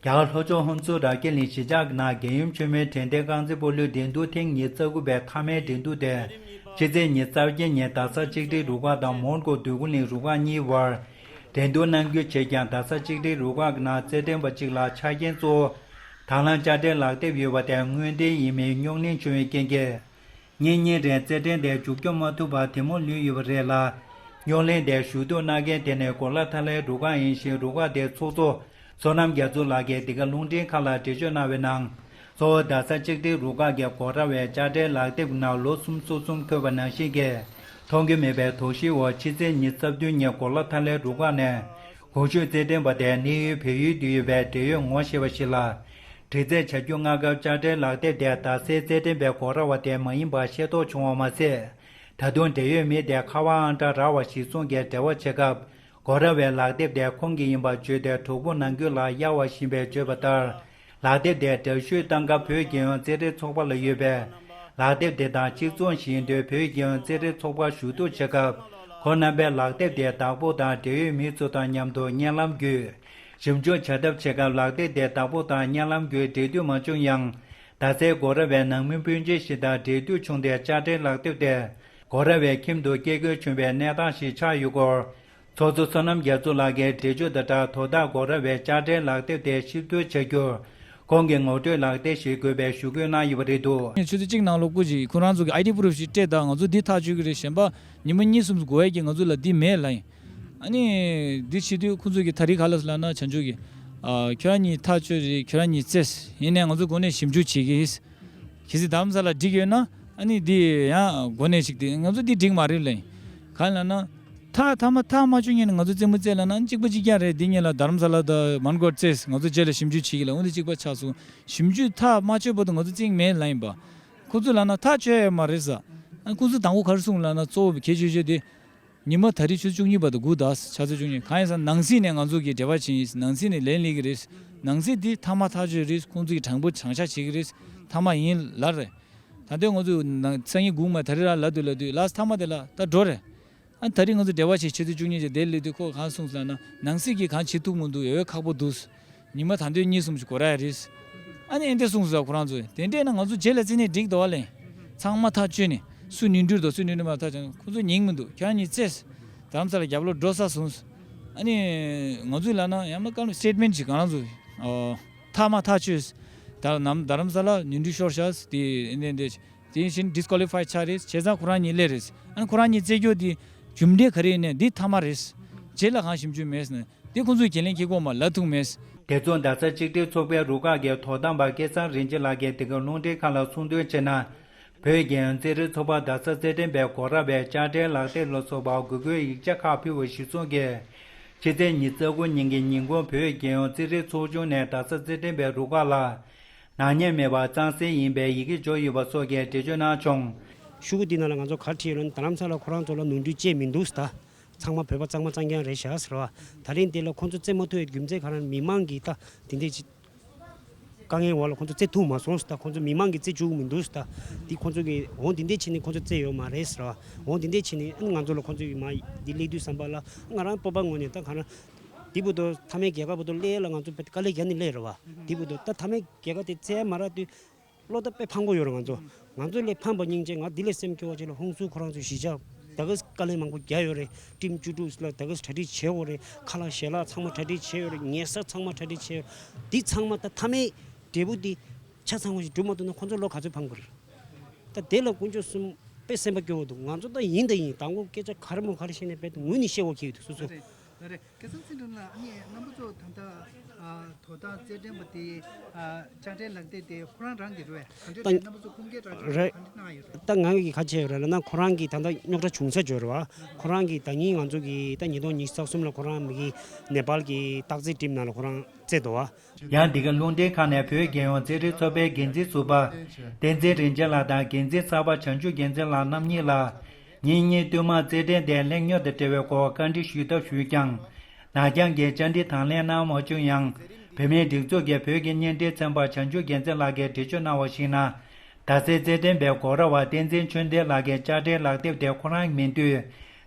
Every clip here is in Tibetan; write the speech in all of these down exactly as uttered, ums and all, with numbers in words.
རྒྱ་གར་ལྷོ་ཕྱོགས་ཧུན་སུར་ར་སྐད་གླིང་གཞིས་ཆགས་ཀྱི་ནང་རྒྱལ་ཡུམ་ཆོས་མེད་དྲན་རྟེན་རྐང་རྩེད་སྤོ་ལོའི་འགྲན་བསྡུར་ཐེངས་ཉི་ཤུ་རྩ་དགུ་པའི་མཐའ་མའི་འགྲན་བསྡུར་དེ་ཕྱི་ཚེས་ཉི་ཤུ་རྩ་བརྒྱད་ཉིན་རྡ་ས་གཅིག་སྒྲིལ་རུ་ཁག་དང་མོན་གྷོ་འདོད་རྒུ་གླིང་རུ་ཁག་གཉིས་བར་འགྲན་བསྡུར་གནང་རྒྱུ་བྱས་ཀྱང་། རྡ་ས་གཅིག་སྒྲིལ་རུ་ཁག་གི་ནང་རྩེད་འགྲན་པ་གཅིག་ལ་ཆ་རྐྱེན་གཙོ་བོ་དང་བླངས་དཔྱ་ཁྲལ་ལག་དེབ་ཡོད་པ་དེ་དངོས་འབྲེལ་ཡིན་མིན་རྙོག་གླེང་བྱུང་བའི་རྐྱེན་གྱིས། གཉིས་གཉིས་རེད། རྩེད་འགྲན་དེ་མཇུག་སྐྱོང་མ་ཐུབ་པར་དེ་མུར་ལུས་ཡོད་པ་རེད་ལ། རྙོག་གླེང་དེར་ཞུ་གཏུག་གནང་མཁན་དེ་ནི་གོ་ལ་ཐ་ལའི་རུ་ཁག་ཡིན་ཞིང་། རུ་ཁག་དེའི་ཚོགས་གཙོ་བསོད་ནམས་རྒྱ་མཚོ་ལགས་ཀྱིས་འདི་ག་རླུང་འཕྲིན་ཁང་ལ་འགྲེལ་བརྗོད་གནང་བའི་ནང་། གཙོ་བོ་རྡ་ས་གཅིག་སྒྲིལ་རུ་ཁག་གིས་འགོ་ཁྲིད་པའི་དཔྱ་ཁྲལ་ལག་དེབ་ནང་ལོ་གསུམ་སོ་གསུམ་འཁོད་པ་ནང་བཞིན་གྱི་མཐོང་རྒྱུ་མེད་པའི་དོགས་གཞིའི་འོག་ཕྱི་ཚེས་ཉི་ཤུ་རྩ་བདུན་ཉིན་གོ་ལ་ཐ་ལའི་རུ་ཁག་ནས་གོང་ཞུས་རྩེད་འགྲན་པ་དེ་གནས་ཡུལ་བལ་ཡུལ་དུ་ཡོད་པའི་འབྲེལ་ཡོད་ངོ་ཤེས་པ་ཞིག་ལ་དྲི་རྩད་བྱ་རྒྱུ་གནང་སྐབས། དཔྱ་ཁྲལ་ལག་དེབ་དེ་རྡ་སའི་རྩེད་འགྲན་པའི་འགོ་ཁྲིད་པ་དེ་མ་ཡིན་པ་ཤེས་རྟོགས་བྱུང་བ་མ་ཟད། ད་དུང་འབྲེལ་ཡོད་མི་དེ་ཁ་པར་ཨང་གྲངས་རག་པ་ཞིག་གསུངས་རྐྱེན་འབྲེལ་བ་བྱེད་སྐབས། འགོ་ཁྲིད་པས་ལག་དེབ་དེ་ཁོང་གི་ཡིན་པར་བརྗོད་དེ་གྲོགས་པོ་ནང་ཁུལ་ལ་གཡར་བ་ཡིན་པའི་བརྗོད་པ་ལྟར། ལག་དེབ་དེ་འདྲ་བཤུས་བཏང་སྐབས། བོད་རྒྱལ་ཡོངས་རྩེད་རིགས་ཚོགས་པ་ལ་ཡོད་པའི་ལག་དེབ་དེ་དང་གཅིག་མཚུངས་ཤིག་ཡིན་དུས། བོད་རྒྱལ་ཡོངས་རྩེད་རིགས་ཚོགས་པར་ཞུ་གཏུག་བྱེད་སྐབས། ཁོང་རྣམ་པས་ལག་དེབ་དེ་བདག་པོ་དང་འབྲེལ་ཡོད་མི་ཚོ་དང་མཉམ་དུ་བརྙན་ལམ་བརྒྱུད་ཞིབ་འཇུག་བྱ་ཐབས་བྱེད་སྐབས། ལག་དེབ་དེ་བདག་པོ་དང་བརྙན་ལམ་བརྒྱུད་འབྲེལ་མཐུད་མ་བྱུང་ཡང་། རྡ་སའི་འགོ་ཁྲིད་པས་ནང་མི་སྤུན་མཆེད་ཞིག་དང་འབྲེལ་མཐུད་བྱུང་སྟེ། དཔྱ་ཁྲལ་ལག་དེབ་དེ་འགོ་ཁྲིད་པའི་ཁྱིམ་དུ་སྐྱེལ་དགོས་བྱུང་བའི་གནས་སྟངས་ཤིག་ཆགས་ཡོད་སྐོར། ཚོགས་གཙོ་བསོད་ནམས་རྒྱ་མཚོ་ལགས་ཀྱིས་འགྲེལ་བརྗོད་དང་སྦྲགས། དོ་བདག་འགོ་ཁྲིད་པས་དཔྱ་ཁྲལ་ལག་དེབ་དེ་ཕྱིར་བསྡུ་བྱ་རྒྱུར། ཁོང་གིས་ངོ་སྤྲོད་ལག་དེབ་ཞིག་དགོས་པའི་ཞུ་སྐུལ་གནང་ཡོད་པ་རེད་འདུག། ཆུ་ཚོད་གཅིག་ནང་ལོགས་སྐུ་མཁྱེན། ཁོ་རང་ཚོ་གི་ཨའི་ཌི་པུ་རུབ་ཞིག་སྤྲད་དང་། ང་ཚོ་འདི་ཐག་གཅོད་ཀྱི་རེད། གཞན་པ་ཉི་མ་གཉིས་གསུམ་འགོར་ཡས་ཀྱི་ང་ཚོ་ལ་འདི་མེད་ལབ་ཡིན། ཨ་ནི་འདི་བྱེད་དུས་ཁོ་ཚོ་གིས་ད་རེས་ག་ལབ་ལབ་ན། བྱང་ཆུབ་ཀྱིས། ཨ། ཁྱོད་རང་གཉིས་ཐག་གཅོད་རེད། ཁྱོད་རང་གཉིས་རྩེས། ཡིན་ནའི་ང་ཚོ་འགོ་ནས་ཞིབ་འཇུག་བྱེད་ཀྱི་ཡིན། གལ་སྲིད་རྡ་རམ་ས་ལ་འགྲིག་ཡོད་ན། ཨ་ནི་འདི་ཡང་འགོ་ནས་ཞིག་དེ་ང་ཚོ་འདི་འགྲིག་མ་རེད་ལབ་ཡིན། གང་ལབ་ན། ཐག་མཐའ་མ་ཐག་མ་གཅོད་སྔོན་ནས་ང་ཚོ་རྩེད་མོ་རྩེས་ལབ་ན། གཅིག་པ་གཅིག་རྐྱང་རེད། འདི་སྔོན་ལ་རྡ་རམ་ས་ལ་དང་མོན་གྷོར་རྩེས། ང་ཚོ་རྗེས་ལ་ཞིབ་འཇུག་བྱེད་ཀྱི་ལབ། འོ་འདི་གཅིག་པ་ཆགས་སོང་། ཞིབ་འཇུག་ཐག་མ་གཅོད་བར་དུ་ང་ཚོ་རྩེད་མེད་ལབ་ཡིན་པ། ཁོ་ཚོ་ལབ་ན་ཐག་གཅོད་ཡོད་མ་རེད་ཟེར། ཨ། ཁོ་ཚོ་དང་པོ་ག་རེ་གསུངས་ལབ་ན། གཙོ་བོ་གལ་ཆེ་ཤོས་དེ། ཉི་མ་ད་རེས་ཆུ་ཚོད་བཅུ་གཉིས་བར་དུ་སྒུག་ད། ཆུ་ཚོད་བཅུ་གཉིས། གང་ཡིན་ཟེར་ན་ནང་སྲིད་ནས་ང་ཚོ་གིས་འབྲེལ་བ་བྱས་ཡིན། ནང་སྲིད་ནས་ལན་སླེབས་ཀྱི་རེད། ནང་སྲིད་འདི་མཐའ་མ་ཐག་གཅོད་རེད། ཁོང་ཚོ་གིས་དྲང་པོ་བྱང་ཆ་བྱེད་ཀྱི་རེད། མཐའ་མ་ཡིན་ལབ་རེད། ད་དུང་ང་ཚོ་ནང་སང་ཉིན་སྒུག་མ། ད་རེས་རང་ལབ་དུས་ལབ་དུས་ལགས། མཐའ་མ་དེ་ལ་ད་འགྲོ་རེད། ཨ། ད་རེས་ང་ཚོ་འབྲེལ་བ་བྱས། ཆུ་ཚོད་བཅུ་གཉིས་ཀྱི་དེ་སླེབས་དུས་ཁོ་གང་གསུངས་ལབ་ན། ནང་སྲིད་ཀྱིས་གང་བྱེད་ཐུབ་མི་འདུག། ཡོད་ཁག་པོ་འདུག། ཉི་མ་ད་དུང་གཉིས་གསུམ་ཞིག་འགོར་ཡ་རེད། ཨ་ནི་ཨེ་འདྲ་གསུངས་སོང་ཁོ་རང་ཚོས། དེ་འདྲས་ན་ང་ཚོ་རྗེས་ལ་རྩེ་ནས་འགྲིག་འདུག་བ་ལེ། ཚང་མ་ཐག་གཅོད་ནས། སུ་ནོར་འཁྲུལ་འདུག། སུ་ནོར་འཁྲུལ་མ། ཐག་གཅོད། ཁོ་ཚོ་ཉན་མི་འདུག། ཁྱེད་རང་གཉིས་རྩེས། རྡ་རམ་ས་ལ་རྒྱབ་ལོགས་འགྲོ་ས་བཟུང་། ཨ་ནི་ང་ཚོས་ལབ་ན། ཡང་ན་སྐབས་ལ་སི་ཊེཊ་མེན་ཊི་ཅིག་གང་རང་ཚོ། ཨོ། མཐའ་མ་ཐག་གཅོད། ད་ནམ་རྡ་རམ་ས་ལ་ནོར་འཁྲུལ་ཤོར་ཤག། དེ་ཨེ་འདྲས་འདྲས། དེ་བཞིན་ཌི་སི་ཀོ་ལི་ཕའི་ཆགས་རེད། བྱས་ཙང་ཁོ་རང་གཉིས་སླེབས་རེད། ཨ་ནི་ཁོ་རང་གཉིས་རྩེ་རྒྱུ་དེ་རྒྱུ་འབྲས་ག་རེ་ཡིན་ནའི་འདི་མཐའ་མ་རེད། རྗེས་ལ་གང་ཞིབ་འཇུག་མེད་ཟེར་ནས། དེ་ཁོང་ཚོས་འགན་ལེན་འཁྱེར་དགོས་མ་ལབ་ཐུབ་མེད། དེ་ཚོ་རྡ་ས་གཅིག་སྒྲིལ་ཚོགས་པའི་རུ་ཁག་གི་དོ་དམ་པ་སྐལ་བཟང་རིན་ཆེན་ལགས་ཀྱིས་འདི་ག་རླུང་འཕྲིན་ཁང་ལ་གསུངས་དོན་བྱས་ན། བོད་རྒྱལ་ཡོངས་རྩེད་རིགས་ཚོགས་པ་རྡ་ས་རྩེད་འགྲན་པའི་འགོ་ཁྲིད་པས་དཔྱ་ཁྲལ་ལག་དེབ་ལ་སོགས་པ་དགོས་མཁོའི་ཡིག་ཆ་ཁག་ཕུལ་བ་གཞིར་བཟུང་གིས། ཕྱི་ཚེས་ཉི་ཤུ་རྩ་དགུ་ཉིན་གྱི་ཉིན་གུང་བོད་རྒྱལ་ཡོངས་རྩེད་རིགས་ཚོགས་ཆུང་ནས་རྡ་ས་རྩེད་འགྲན་པའི་རུ་ཁག་ལ་ནག་ཉེས་མེད་པར་གཙང་སེལ་ཡིན་པའི་ཡི་གེ་འབྱོར་ཡོད་པ་སོགས་ཀྱི་འགྲེལ་བརྗོད་གནང་བྱུང་། ཤོག་གུ་འདི་ནང་ལ་ང་ཚོ་ག་རེ་བྲིས་ཡོད་ལབ་ན། རྡ་རམ་ས་ལ་ཁོ་རང་ཚོ་ལ་ནོར་འཁྲུལ་ཅིག་མི་འདུག་ཟེར། ད། ཚང་མ་བོད་པ་གཙང་མ་གཙང་རྐྱང་རེད་ཤག་ཟེར་བ། ད་རིང་འདི་ལ་ཁོང་ཚོ་རྩེད་མ་ཐུབ་པའི་རྒྱུ་མཚན་ག་རེ། མི་མང་གིས་ད་དེ་འདྲས་ཅིག་དཀའ་ངལ་འོག་ལ་ཁོང་ཚོ་རྩེ་ཐུབ་མ་སོང་ཟེར། ད་ཁོང་ཚོ་མི་མང་གིས་རྩེ་བཅུག་མི་འདུག་ཟེར། ད་འདི་ཁོང་ཚོ་གིས་འོ་འདི་འདྲས་བྱས་ནས་ཁོང་ཚོ་རྩེ་ཡོད་མ་རེད་ཟེར་བ། འོ་འདི་འདྲས་བྱས་ནས། ཨ་ནི་ང་ཚོ་ལ་ཁོང་ཚོ་གིས་མ་འདི་སླེབས་དུས་ཙམ་པ་ལ། ང་རང་སྤོབས་པ་ངོས་ནས་ད་ག་རེ། འདི་བར་དུ་མཐའ་མའི་རྒྱལ་ཁ་བར་དུ་སླེབས་ཡ་ལ་ང་ཚོ་དཔེ་དཀའ་ལས་རྒྱག་ནས་སླེབས་རེད་བ། འདི་བར་དུ་ད་མཐའ་མའི་རྒྱལ་ཁ་དེ་རྩེ་མ་རག་དུས། བློ་ཐག་དཔེ་ཕངས་པོ་ཡོད་རེད་ང་ཚོ། ང་ཚོ་ལས་ཕངས་པ་སྙིང་རྗེ། ང་འདི་ལས་སེམས་སྐྱོ་བ་ཅིག་ལ། ཧུན་སུར་ཁོ་རང་ཚོ་གཞིས་ཆགས་ད་ག་ས་དཀའ་ལས་མང་པོ་རྒྱག་ཡོད་རེད། ཊིམ་བཅུ་དྲུག་ལ་ད་ག་ས་གྲ་སྒྲིག་བྱས་ཡོད་རེད། ཁ་ལག་ཞལ་ལག་ཚང་མ་གྲ་སྒྲིག་བྱས་ཡོད་རེད། ཉལ་ས་ཚང་མ་གྲ་སྒྲིག་བྱས་ཡོད། འདི་ཚང་མ་ད་མཐའ་མའི་འབྲས་བུ་འདི་ཆ་ཚང་བ་ཞིག་འགྲུབ་མ་ཐུབ་ན་ཁོ་ཚོ་བློ་ག་ཚོད་ཕམ་གི་རེད། ད་དེ་ལ་དཀོན་མཆོག་གསུམ་དཔེ་སེམས་པ་སྐྱོ་བོ་འདུག། ང་ཚོ་ད་ཡིན་ད་ཡིན། དང་པོ་སྐད་ཆ་ག་རེ་མོ་ག་རེ་བཤད་ནས་དཔེ་ངུས་ནས་བཤད་དགོས་ཁེལ་འདུག་སོ་སོ། ལགས་རེད། སྐལ་བཟང་ཚེ་རིང་ལགས། ཨ་ནི་རྣམ་པ་ཚོ་ད་ལྟ་ཨ་དོ་བདག་རྩེད་འགྲན་པ་དེ་ཨ་དཔྱ་ཁྲལ་ལག་དེབ་དེ་ཁོ་རང་རང་གི་རེད་པས། ག་འདྲ་ད་རེད། རྣམ་པ་ཚོ་ཁུངས་སྐྱེལ་ར་རེད། ག་འདྲ་གནང་ཡོད་རེད། ད་ང་གིས་ག་བྱས་ཡོད་རེད་ལབ་ན། ཁོ་རང་གིས་ད་ལྟ་རྙོག་དྲ་བྱུང་ས་བརྗོད་རེད་བ། ཁོ་རང་གིས་ད་ཉིན་ང་ཚོ་གིས་ད་ཉིས་སྟོང་ཉི་ཤུ་རྩ་གསུམ་ལ་ཁོ་རང་མི་གི་ནེ་པཱལ་གི་སྟག་རྩེ་ཊིམ་ནང་ལ་ཁོ་རང་རྩེད་འདུག་བ། ཡང་འདི་ག་རླུང་འཕྲིན་ཁང་ནས་བོད་རྒྱལ་ཡོངས་རྩེད་རིགས་ཚོགས་པའི་འགན་འཛིན་ཟུར་པ་བསྟན་འཛིན་རིན་ཆེན་ལགས་དང་འགན་འཛིན་གསར་པ་བྱང་ཆུབ་རྒྱལ་མཚན་ལགས་རྣམ་གཉིས་ལ། ཉིན་གཉིས་བསྟུད་མར་རྩེད་འགྲན་དེའི་ལེགས་ཉོག་དང་འབྲེལ་བའི་སྐོར་བཀའ་འདྲི་ཞུས་ཐབས་ཞུས་ཀྱང་། ནར་འགྱངས་ཀྱིས་བཅར་འདྲི་དང་ལེན་གནང་མ་བྱུང་ཡང་། བོད་མིའི་སྒྲིག་འཛུགས་ཀྱི་བོད་ཀྱི་བརྙན་འཕྲིན་ཚན་པ་བྱང་ཆུབ་རྒྱལ་མཚན་ལགས་ཀྱིས་འགྲེལ་བརྗོད་གནང་བར་གཞིགས་ན། རྡ་སའི་རྩེད་འགྲན་པའི་འགོ་ཁྲིད་པ་བསྟན་འཛིན་ཆོས་ལྡན་ལགས་ཀྱིས་དཔྱ་ཁྲལ་ལག་དེབ་དེ་ཁོ་རང་མིན་དུས།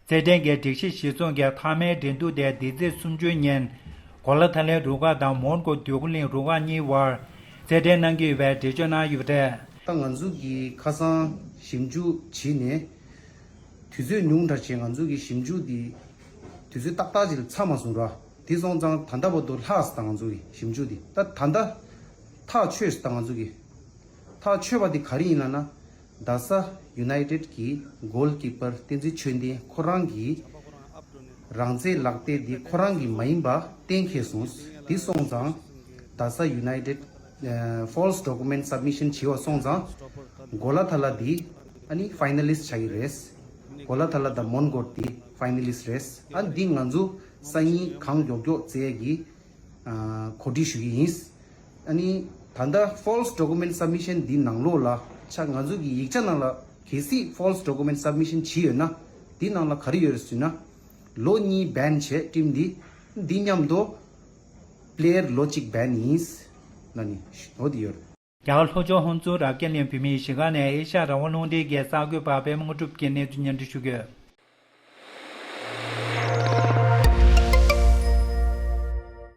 རྩེད་འགྲན་གྱི་སྒྲིག་གཞི་གཞིར་བཟུང་གི་མཐའ་མའི་འགྲན་བསྡུར་དེ་འདི་ཚེས་སུམ་ཅུ་ཉིན། གོ་ལ་ཐ་ལའི་རུ་ཁག་དང་མོན་གྷོ་འདོད་རྒུ་གླིང་རུ་ཁག་གཉིས་བར་རྩེད་འགྲན་གནང་གི་ཡོད་པའི་འགྲེལ་བརྗོད་གནང་ཡོད་པ་རེད། ད་ང་ཚོ་གིས་ཁ་སང་ཞིབ་འཇུག་བྱས་ནས་དུས་ཚོད་ཉུང་དྲགས་བྱས། ང་ཚོ་གིས་ཞིབ་འཇུག་འདི་དུས་ཚོད་ཏག་ཏག་ཅིག་ལ་ཚར་མ་སོང་ར། དེ་སོང་ཙང་ད་ལྟ་བར་དུ་ལྷག་སོང་། ད་ང་ཚོ་གི་ཞིབ་འཇུག་འདི་ད་ད་ལྟ་ཐག་ཆོད་སོང་། ད་ང་ཚོ་གི་ཐག་ཆོད་པ་འདི་ག་རེ་ཡིན་ལབ་ན། རྡ་ས་ཡུ་ནའི་ཊེཌ་གི་གོལ་ཀི་པར་བསྟན་འཛིན་ཆོས་ལྡན་ཁོ་རང་གིས་རང་རྩེད་ལག་རྩེད་འདི་ཁོ་རང་གི་མ་ཡིན་པ་གཏན་འཁེལ་སོང་། དེ་སོང་ཙང་རྡ་ས་ཡུ་ནའི་ཊེཌ་ཕོལ་སི་ཌོ་ཀུ་མེན་ཊི་སབ་མི་ཤན་བྱས་པ་སོང་ཙང་གོ་ལ་ཐ་ལ་འདི་ཨ་ནི་ཕའི་ན་ལི་སི་ཊི་ཆགས་ཀྱི་རེད། གོ་ལ་ཐ་ལ་དང་མོན་གྷོ་འདི་ཕའི་ན་ལི་སི་ཊི་རེད། ཨ་ནི་འདི་ང་ཚོ་སང་ཉིན་གང་མགྱོགས་མགྱོགས་རྩེ་ཡས་ཀྱི་ཨ་གོ་སྒྲིག་ཞུ་གི་ཡིན། ཨ་ནི་ད་ལྟ་ཕོལ་སི་ཌོ་ཀུ་མེན་ཊི་སབ་མི་ཤན་འདི་ནང་ལོགས་ལ་ཆ་ང་ཚོ་གི་ཡིག་ཆ་ནང་ལ་གལ་སྲིད་ཕོལ་སི་ཌོ་ཀུ་མེན་ཊི་སབ་མི་ཤན་བྱས་ཡོད་ན། འདི་ནང་ལ་ག་རེ་ཡོད་རེད་ཟེར་ན། ལོ་གཉིས་བྷན་བྱས་ཊིམ་འདི། འདི་མཉམ་དུ་པི་ལེ་ཡར་ལོ་གཅིག་བྷན་ཡིན་ལབ་ནི་འོ་དེ་ཡོད་རེད། རྒྱ་གར་ལྷོ་ཕྱོགས་ཧོན་སུར་རབ་རྒྱས་གླིང་བོད་མིའི་གཞིས་ཁང་ནས་ཨེ་ཤ་ཡ་རང་དབང་རླུང་འཕྲིན་གྱི་གསར་འགོད་པ་པད་མ་དངོས་གྲུབ་ཀྱིས་གནས་ཚུལ་སྙན་སྒྲོན་ཞུ་གི་ཡོད།